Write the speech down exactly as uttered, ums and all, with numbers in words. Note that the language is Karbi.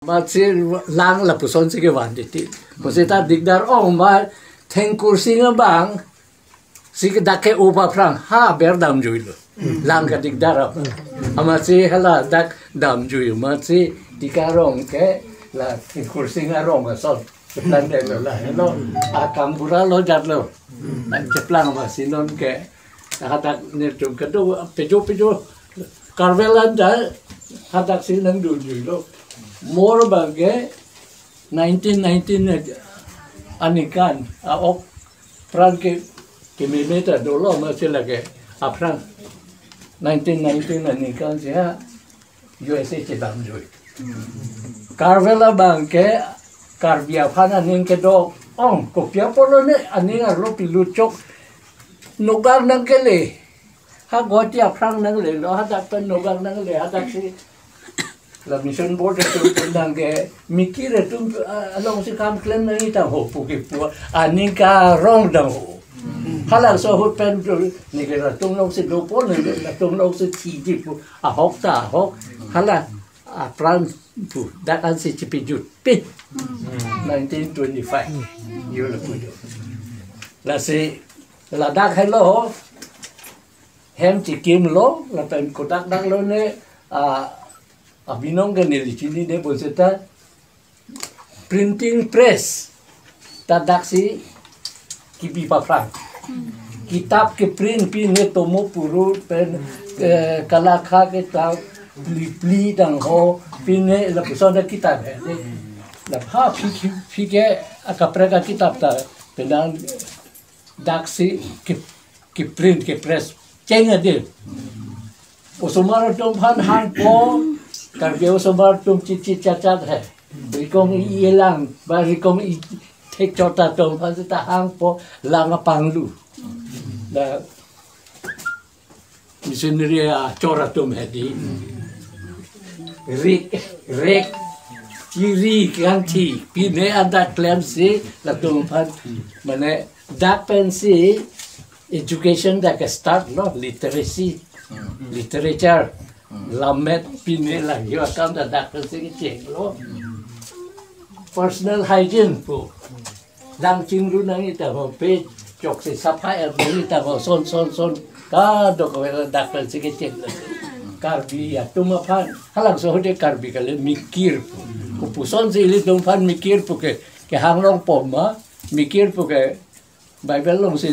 Amatsi lang lapuson si kevan titi. Pusi ta dikdar ong ma thengkur sing abang si ke dak ke-o aphrang ha ber damjuilo. Lang ke dikdar apa. Amatsi hala dak damjui amatsi Tika Rong ke la thengkur sing arong ason. Cheplang detlo la, hello. Akambura lo jatlo. Cheplang amatsi non ke hadak nelitum kedo pejo pejo Karvelan ta hadak si nangdunjuilo. Mo abang ke nineteen nineteen aningkan a-ok aphrang ke kememe ta dolo amatsi lake aphrang nineteen nineteen aningkan si ha U S A chedamjui. Karvela abang ke Karbi aphan aning kedo ong, kopi apotlo ne aning arlo pilut chok nogang nangkele. Ha Guwahati aphrang nanglelo, hadak pen nogang nangle, hadak si la mission board atum pen nang ke mikir atum, ah, alongsi kam klem nangji tangho pu kipu aning karong tangho. Halabangso ahut pen tu neke latum alongsi dopo, neke latum alongsi thiji pu ahok ta ahok. Hala apran pu dak ansi chipijut pi. Nineteen twenty-five. Yo lapu yo. Lasi ladak helo ho. Hem chikimlo, lapen kodak daklo ne, ah, abinong ke neli chinine bonseta printing press ta daksi kibi paphrang. Kitab keprint pine tomo puru pen, eh, kalakha kitab pli pli tangho pine lapuson ta kitab he. La pha phi phi ke akaprek akitab ta penang daksi ke, keprint kepress cheng ade. Osomar atum aphan hangpo, Karbi osomar atum chit chit chat chat he. Rikom i-elang, ba rikom ithek chot atum aphan seta hangpo lang apanglu. La missionary achor atum hedi. Rik, rek, chiri, kangthi, pine anta klemsi latum aphan, mane dak pensi education dak start lo, literacy, literature, lammet pine lang yo akam ta dak pensi kechenglo. Personal hygiene pu. Lang chinglu nangji tangho, pe choksi saphai nangji tangho, son son son. Kadokave dak pensi kecheng. Karbi atum aphan, halabangso ahut ke Karbi kali mikir pu. Kopusonsi ilitum aphan mikir pu ke, kehang longpo ma, mikir pu ke Bible alongsi